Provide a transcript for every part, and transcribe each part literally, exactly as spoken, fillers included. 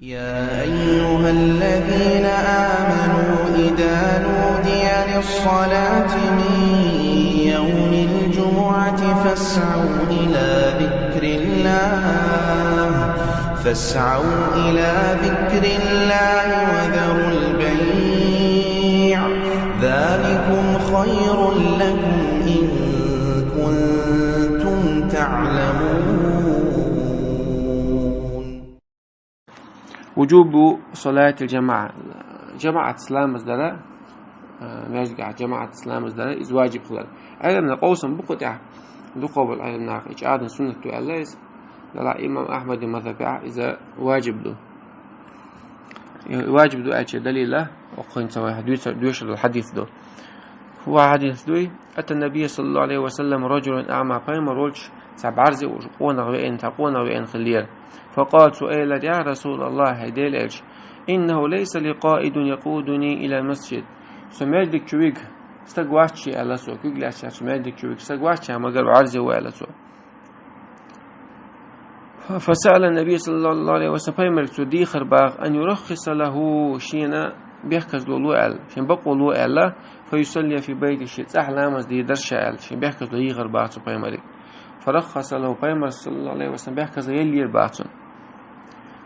يا أيها الذين آمنوا إذا نودي للصلاة من يوم الجمعة فاسعوا إلى ذكر الله فاسعوا إلى ذكر الله وذروا البيع ذلكم خير لكم إن كنتم تعلمون. وجوب صلاة الجماعة. ЖамаӀатаца ламаз дар, а, маьждигехь жамаӀатаца ламаз дар, иза ваджиб хилар. Ӏеламнаха къовсам бу кху тӀехь, дукхах болу Ӏеламнаха, и чӀагӀдан суннат ду аьлла иза. Делахь имам Ахьмадан мазхабехь иза ваджиб ду. И ваджиб ду аьлча далила, оцу хӀинца вай хьан дуьйцур, доьшур долу хьадис ду. Ва хьадис дуй: «Ата набия саллаллаху алейхи ва саллям раджулун аъма», пайхамар волчу цхьа бӀаьрзе волуш къонах веана, цхьа къонах веана хиллера. «Факъала», цо элира: «Я Расулаллах, хӀай Делан элча, иннаху лайса ли къаидун якъудуни илал масджид». Со маьждиг чу вига стаг вац шен, аьлла цо, куьг лаьцначу маьждиг чу вига стаг вац шен, магар бӀаьрзе ву, аьлла цо. Фасаъала набий саллаллаху алейхи ва саллям, пайхамарга цо дехар баха, ан юраххиса лаху, шена бехказло ло аьлла, шен бакъо ло аьлла, фа юсаллия фи байтихи, шен цӀахь ламаз дийр дара ша аьлла, шен бехказло йийхар баха цо пайхамарга. Фараххаса лаху, пайхамар саллаллаху алейхи ва саллям бехказло еллера баха цунна.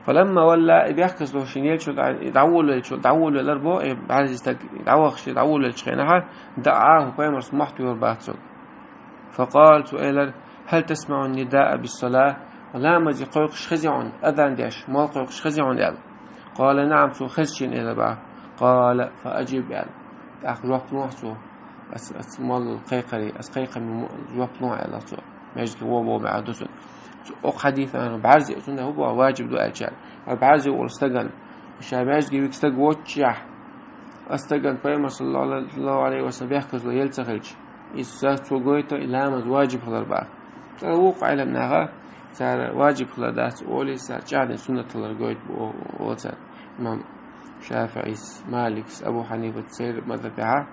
Фаламма валла, и бехказло шен еллачул, и дӀаволавеллачул, дӀаволавеллар бо, и бӀаьрзе стаг дӀавахча, дӀаволавеллачу хенахь, даъаху, пайхамарс мохь тойур баха цо. Факъала, цо элира: «Хьал тасмаӀу нидаа биссала?» Ламазе кхойкхуш хезий хьуна, азан деш, молла кхойкхуш хезий хьуна аьлла. Къала: «НаӀам», цо хезча шена элира баха. Къала: «Фа аджиб», аьлла. ТӀаккха жоп лохьа цо. Ас, ас молла кхайкхаре, ас кхайкхаме мо-, жоп лохьа аьлла цо. Маьждиге вон боху маьӀна ду цуьнан. Цу окху хьадисана бӀаьрзе, цунна хӀун боху ваджиб ду аьлча, бӀаьрзе волу стагана. Ша маьждиге вига стаг воццушехь, ас стагана пайхамар саллаллаху алейхи ва саллям бехказло елла ца хилча, иза цо гойту и ламаз ваджиб хилар баха. Цара вукху Ӏеламнаха, цара ваджиб хилар дац олий, цара чӀагӀдина суннат хилар гойту бо-, олу цара. Имам ШафиӀис, Маликс, Абу Хьанифас, церан мазхабехь,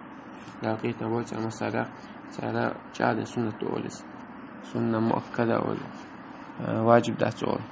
Дала къинтӀера бойла церан массарах, цара чӀагӀдина суннат ду олий. Сунна муаккада олий. Э, ваджиб дац олий.